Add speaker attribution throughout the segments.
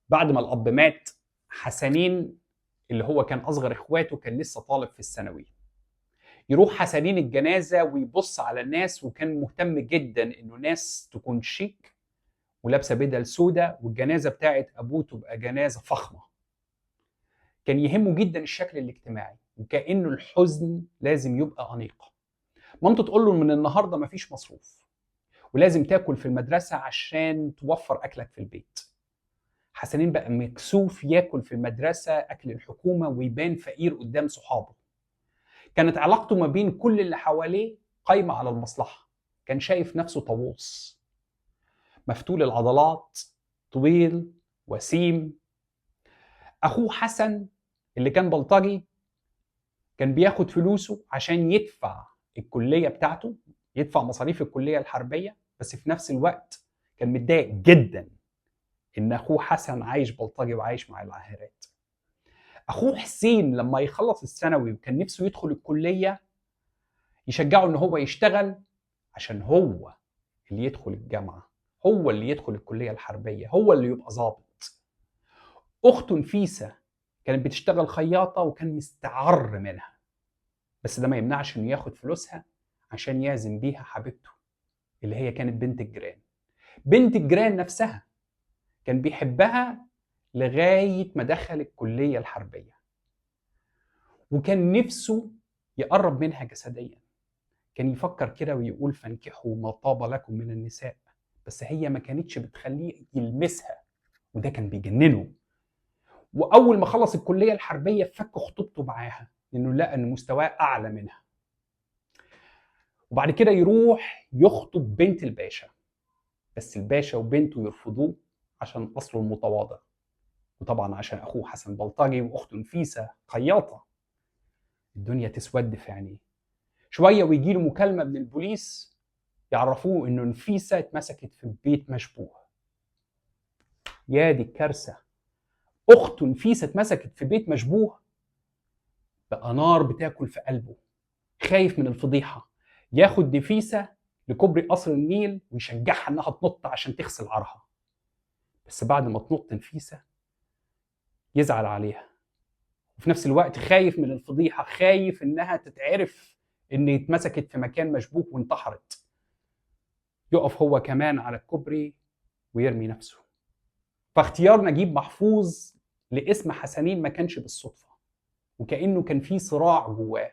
Speaker 1: بعد ما الأب مات، حسنين اللي هو كان أصغر إخواته كان لسه طالب في الثانوي. يروح حسنين الجنازة ويبص على الناس، وكان مهتم جدا إنه ناس تكون شيك ولابسة بدل سودة، والجنازة بتاعت أبوه تبقى جنازة فخمة. كان يهمه جدا الشكل الاجتماعي، وكأنه الحزن لازم يبقى أنيق. مامته تقول له من النهارده مفيش مصروف، ولازم تاكل في المدرسة عشان توفر أكلك في البيت. حسنين بقى مكسوف ياكل في المدرسة أكل الحكومة ويبان فقير قدام صحابه. كانت علاقته ما بين كل اللي حواليه قايمة على المصلحة. كان شايف نفسه طاووس، مفتول العضلات، طويل، وسيم. أخوه حسن اللي كان بلطجي كان بياخد فلوسه عشان يدفع الكلية بتاعته، يدفع مصاريف الكلية الحربية، بس في نفس الوقت كان متضايق جدا إن أخوه حسن عايش بلطجي وعايش مع العاهرات. أخوه حسين لما يخلص الثانوي وكان نفسه يدخل الكلية يشجعه إن هو يشتغل عشان هو اللي يدخل الجامعة، هو اللي يدخل الكلية الحربية، هو اللي يبقى ظابط. أخته نفيسة كانت بتشتغل خياطة وكان مستعر منها، بس ده ما يمنعش إنه ياخد فلوسها عشان يعزم بيها حبيبته اللي هي كانت بنت الجيران. بنت الجيران نفسها كان بيحبها لغاية ما دخل الكلية الحربية، وكان نفسه يقرب منها جسديا. كان يفكر كده ويقول فانكحوا ما طاب لكم من النساء، بس هي ما كانتش بتخليه يلمسها، وده كان بيجننه. وأول ما خلص الكلية الحربية فك خطوبته معاها لأنه لقى إن مستواه أعلى منها. وبعد كده يروح يخطب بنت الباشا، بس الباشا وبنته يرفضوه عشان أصله المتواضع، وطبعا عشان أخوه حسن بلطجي وأخته نفيسة خياطة. الدنيا تسود في عينيه. شوية ويجيله مكالمة من البوليس يعرفوه إنه نفيسة اتمسكت في بيت مشبوه. يا دي الكارثة، أخته نفيسة اتمسكت في بيت مشبوه. بقى نار بتاكل في قلبه، خايف من الفضيحة. ياخد نفيسة لكوبري قصر النيل ويشجعها إنها تنط عشان تغسل عارها، بس بعد ما تنط نفيسة يزعل عليها، وفي نفس الوقت خايف من الفضيحة، خايف إنها تتعرف إن اتمسكت في مكان مشبوه وانتحرت. يقف هو كمان على الكوبري ويرمي نفسه. فاختيار نجيب محفوظ لاسم حسنين ما كانش بالصدفة، وكأنه كان في صراع جواه،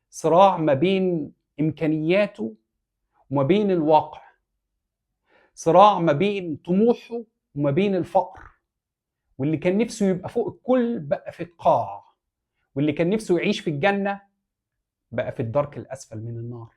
Speaker 1: صراع ما بين إمكانياته وما بين الواقع، صراع ما بين طموحه وما بين الفقر، واللي كان نفسه يبقى فوق الكل بقى في القاع، واللي كان نفسه يعيش في الجنة بقى في الدرك الأسفل من النار.